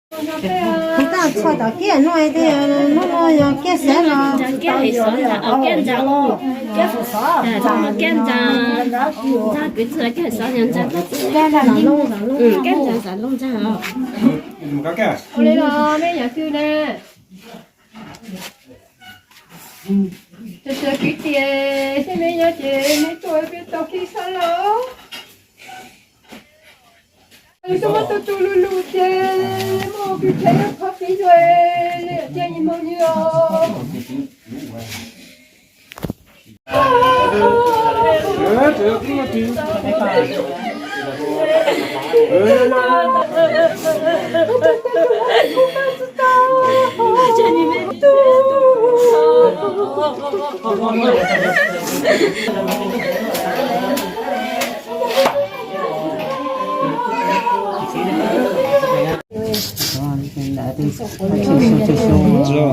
Kuv tab txhais tom kiab no, hnub no yog kiab xav los. Kiab xav, kiab xav, kiab xav, kiab xav, kiab xav los. Ua li los mej yam twg na? Tus kwv tij thiab mej nyob ces mej tuaj peb tau khi sab los. Tuaj muab tus tus lug lug ces muaj kws tshav qhov fiv zuj, cia nyi moog nyi os.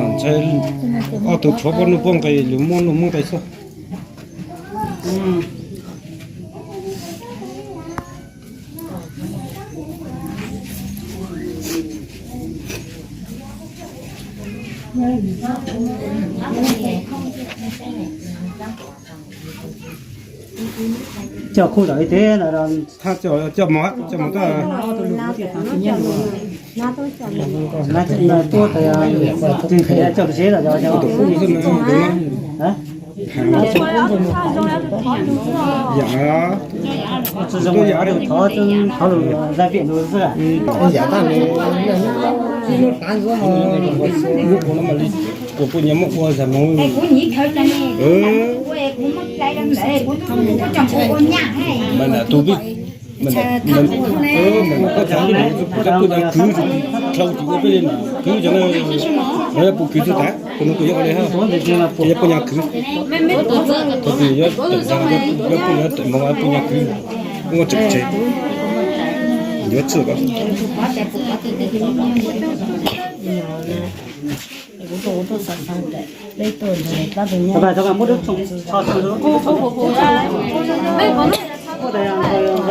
Ntshai ob tug tshuav poj nuj poj nqis lug muab nuj muab nqis xwb. Coj khuj tom ib teg no. Thaj coj, coj mov, coj mov tod. Tuaj tas, coj tus seb los. Yam, tuaj yam, thov lus za viam lus xwb. Yam tas li, kuv puas nyiam muab ua zag moov. Mas nam tus vij, mas nam, koj txhais kuv, kuv cov poj nyav kwv, dhau tsis ua peb li kwv cov no, no yog puas kwv txog tas, kuv no kuv yuav ua li hab, ces yog poj nyav kwv, thaum twg yuav tawm zag, yuav poj nyav tawm moov poj nyav kwv, ua tseem tsev, yuav txwj ko.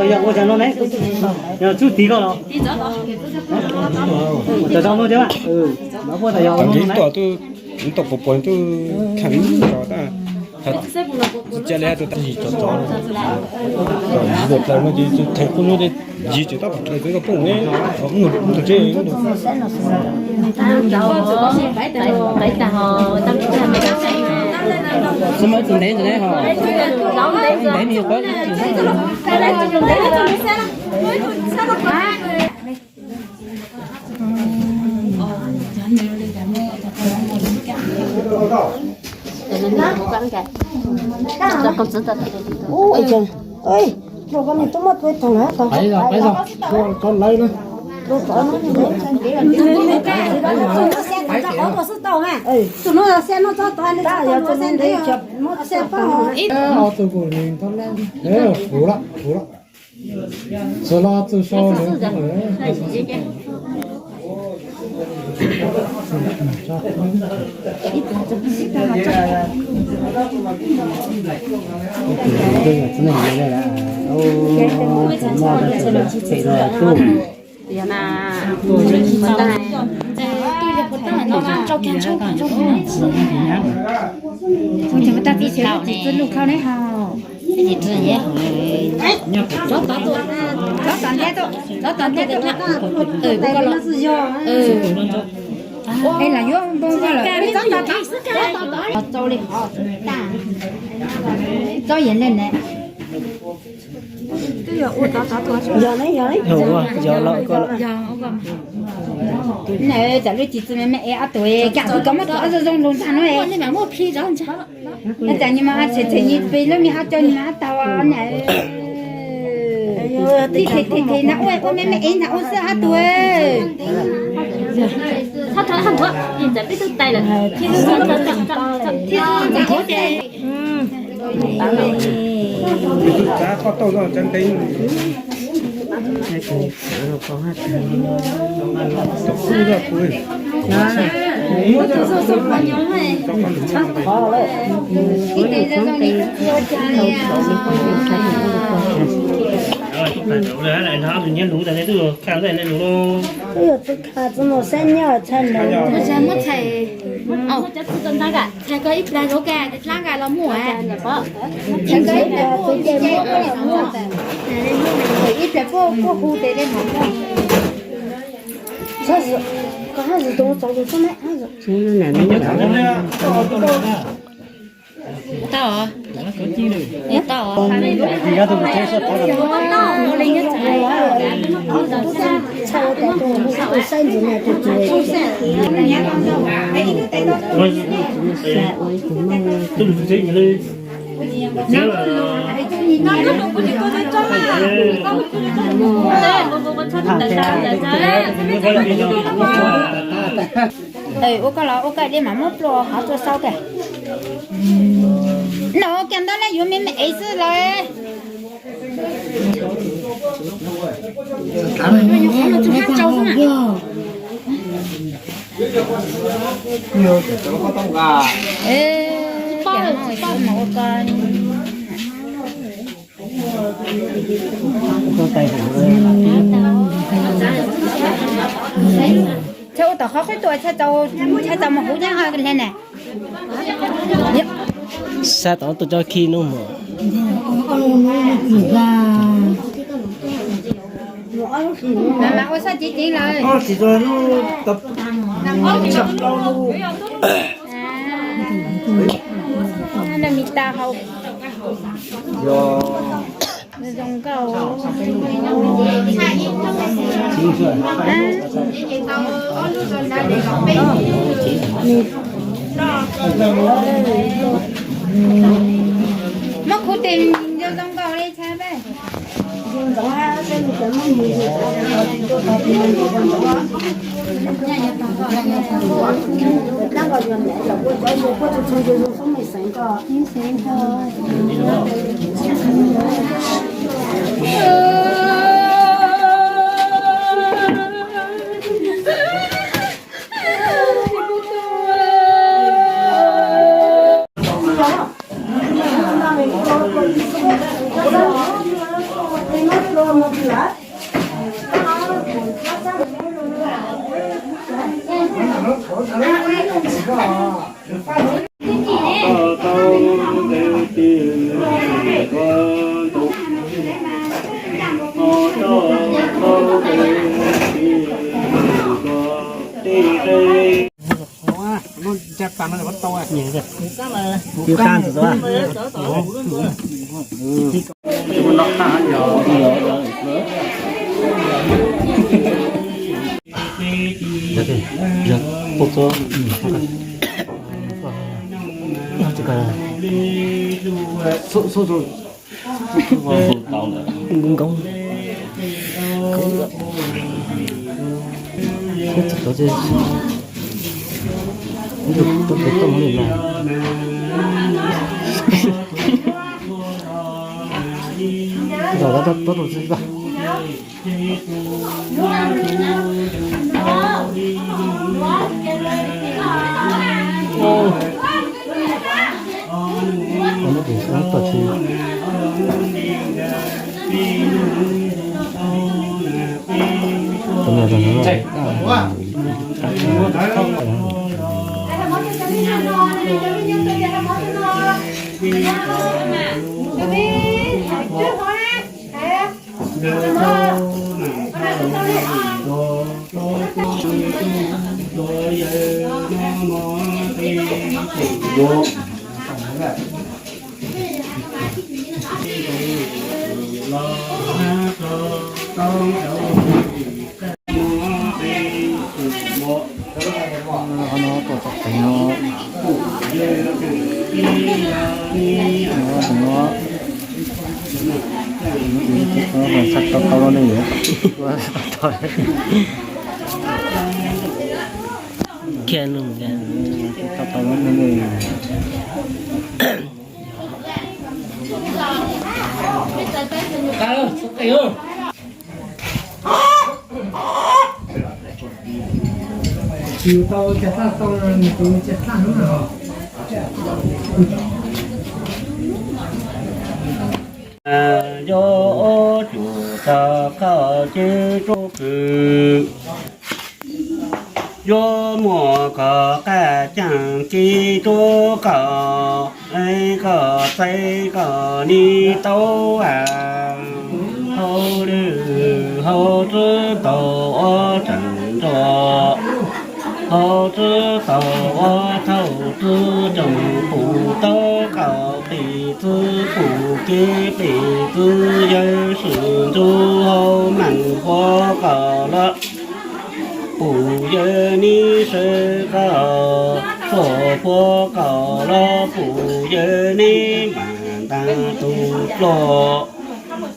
Yog ua cas no ne, yog tsuj tiv koj los, cov zoo no thiab. Puab tas yog ua no ne. Tau pos pos tub kham ib zos tas, tsis ca li hab rau tag yig tsov tsov, yig plaws no ces thaiv qub hnub yig tseem tab tom raws tsev koj poj ne, tus tsev. Xwb muaj ib tug ntev ntawd ne ho, ntev me nyuam qhuav ib tug. Fuv lawm, fuv lawm. Txawm los txawm so lawm. Tsis txwj lug khau ne ho. Rov tom ntej, rov tom ntej. Es lam yuav npoo lawm. Txau li qhov tag. Txob yog nej ne. Yog ne, yog ne. Tsam lub tsis txwj me me es ob tug, kam tsis kov muab rov zoo zoo lug ntag no. Tsam nyi mas tshem tshem nyi pes lub me ho coj nyi mas taug na. Tib them them them na ua ua me me ev ntag ua xwb ob tug. Txhob thov hab nthuav, ib ntawd peb tub tais lawm. Tus tsav koj tauj no tsav ntev. Nyob lus tas ne twb khaj ntawm lus lauj. Wb yog txiv kha txiv mus saib nyob tshaj nov. Muab tshais, tshais koj ib plag zaub ka, dlab ka los muaj. Tshais koj ib plag txiv tes muab los muaj. Ib plag kuj hu tes li mam muaj. Koj hab zim tus txaus tus txob ne. Tau, tau. Ua koj los ua koj li mas muab plua hov tua sau kag. No kiag ntawd na yuav me me ev xwb lawm. Txhaj ua tom qhov qhib tua, txhaj txaus mus huv nyob le na. Sab tom tus cov khi nub mos. Mas mas ua sab cev ceev lawm. Nws mis tas hau. Zoo nkauj. Muab khuv tes zoo nkauj li tshaj peb. Nkoo, nkoo, nkoo. Tus tus tus tus tus. Qhov no tuaj txog qeeg no, no, no, no, tau tau no ne yuav. Kiag no, tau tau no ne. Yus tau cag hlaj tau, nws tus cag hlaj hnub no. Yog ob cuj tag qhaj ces rov khwv. Ncuab muag kom qaj caag kib rua kom, koj txaiv kom nib tau a. Hauv lwm hauv tswb tau ua tsaam nrua, hauv tswb tau ua thauj tswb tsoom pum tau kom qis tswb pum kev qis tswb yawg swm ntsug hauv maam huab kom los pum yawg nib sawv kom, txuas huab kom los pum yawg nib maam ntaag tug dlua,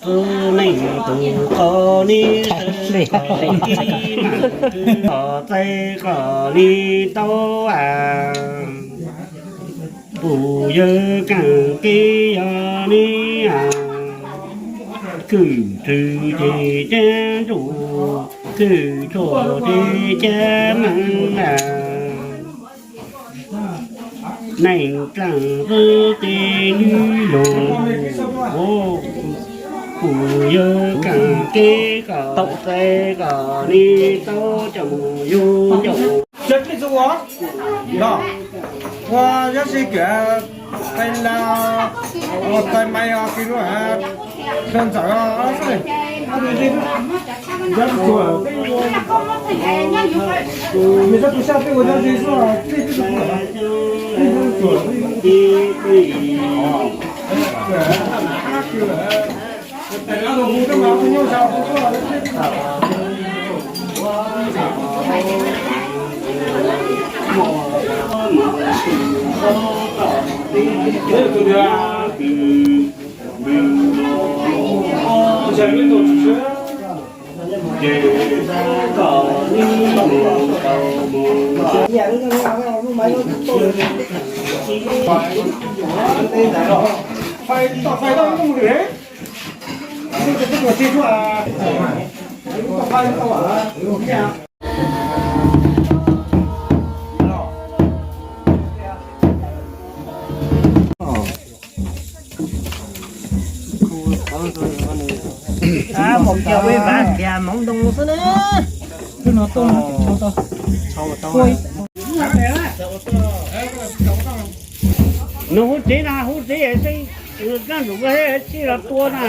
tswb neej tug qau nib sawv kom kib maam kws kom txaiv kom nib tau a. Pum yawg kaam kib yog nib a, khwm rwg ces cab ntsum, khwm tshuam ces cab meeg a. Neeg dlaag xwb tes nib lug, pum yawg kaam kib kom txaiv kom nib tau cov yug ncaus. Ua yog si kuv qai la, ua qai mai os, kis lub ha, sawv ntxawm os, sawv ntxawm. Mus kiag ua ib vav nrhiav hmoov ntoo xwb na. Twb no tuaj no tsis tau tau. Nws hu tsev na, hu tsev es nws kaj ntug sij los tua na.